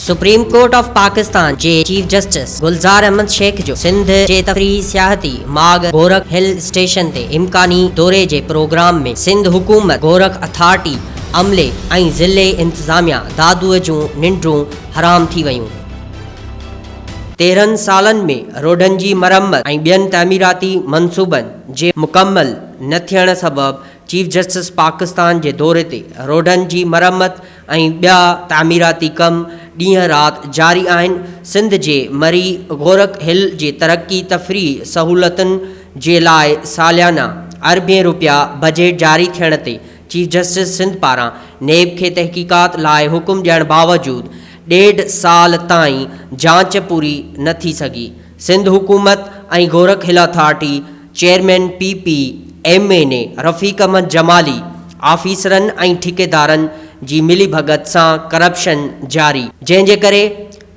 Supreme court of Pakistan جي chief justice Gulzar Ahmed Shaikh جو سنڌ جي تفريحي سياحتي ماڳ گورک هل اسٽيشن تي امڪاني دوري جي پروگرام ۾ سنڌ حڪومت، گورک اٿارٽي عملي ۽ ضلعي انتظاميا دادوء جون ننڊون حرام ٿي ويون. 13 سالن ۾ روڊن جي مرمت ۽ ٻين تعميراتي منصوبن جي مڪمل نه ٿيڻ سبب چيف جسٽس پاڪستان جي دوري تي روڊن جي مرمت ۽ ٻيا تعميراتي ڪم ڏينهن رات جاري آهن، سنڌ جي مري گورک هل جي ترقي تفريح سهولتن جي لاء ساليانا اربين روپيا بجيٽ جاري ٿيڻ تي چيف جسٽس سنڌ پاران نيب کي تحقيقات لاء حڪم ڏيڻ باوجود ڏيڍ سال تائين جاچ پوري نه ٿي سگهي، سنڌ حڪومت ۽ Gorakh hill authority chairman P P M N A Rafiq Ahmed Jamali آفيسرن ۽ ٺيڪيدارن جي ملي ڀڳت سان ڪرپشن جاري جنهن جي ڪري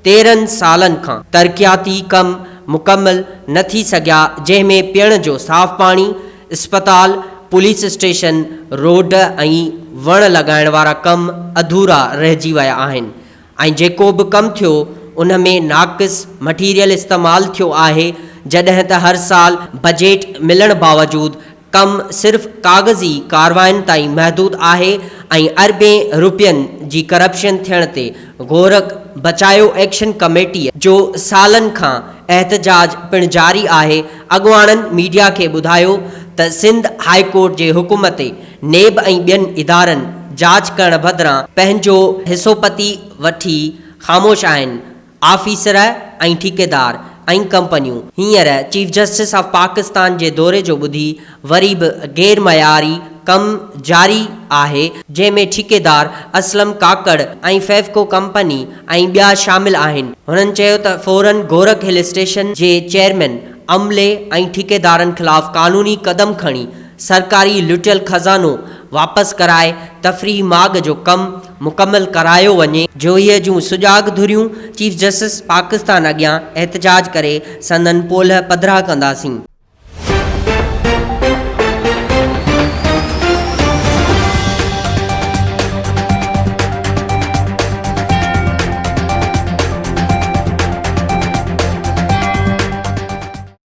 13 سالن کان ترقياتي ڪم مڪمل نه ٿي سگهيا جنهن ۾ پيئڻ جو صاف پاڻي، اسپتال، پوليس اسٽيشن، روڊ ۽ وڻ لڳائڻ وارا ڪم اڌورا رهجي ويا آهن ۽ جيڪو به ڪم ٿيو ان ۾ ناقص مٽيريل استعمال ٿيو آهي جڏهن ته هر سال بجيٽ ملڻ باوجود ڪم صرف ڪاغذي ڪارواين تائين محدود آهي ۽ اربين روپين جي ڪرپشن ٿيڻ تي گورک بچايو ايڪشن ڪميٽيء جو سالن کان احتجاج پڻ جاري آهي اڳواڻن ميڊيا کي ٻڌايو ته سنڌ هائي ڪورٽ جي حڪم تي نيب ۽ ٻين ادارن جاچ ڪرڻ بدران پنهنجو حصو پتي وٺي خاموش آهن، آفيسر ۽ ٺيڪيدار ۽ ڪمپنيون هينئر چيف جسٽس آف پاڪستان جي دوري جو ٻڌي وري به غير معياري ڪم جاري آهي، جنهن ۾ ٺيڪيدار اسلم ڪاڪڙ ۽ فيفڪو ڪمپني ۽ ٻيا شامل آهن. هنن چيو ته فورن گورک هل اسٽيشن جي چيئرمين، عملي ۽ ٺيڪيدارن خلاف قانوني قدم کڻي سرڪاري لٽيل خزانو واپس ڪرائي تفريحي ماڳ جو ڪم مڪمل ڪرايو وڃي. جوهيء جون سجاڳ ڌريون چيف جسٽس پاڪستان اڳيان احتجاج ڪري سندن پولهه پڌرا ڪنداسين.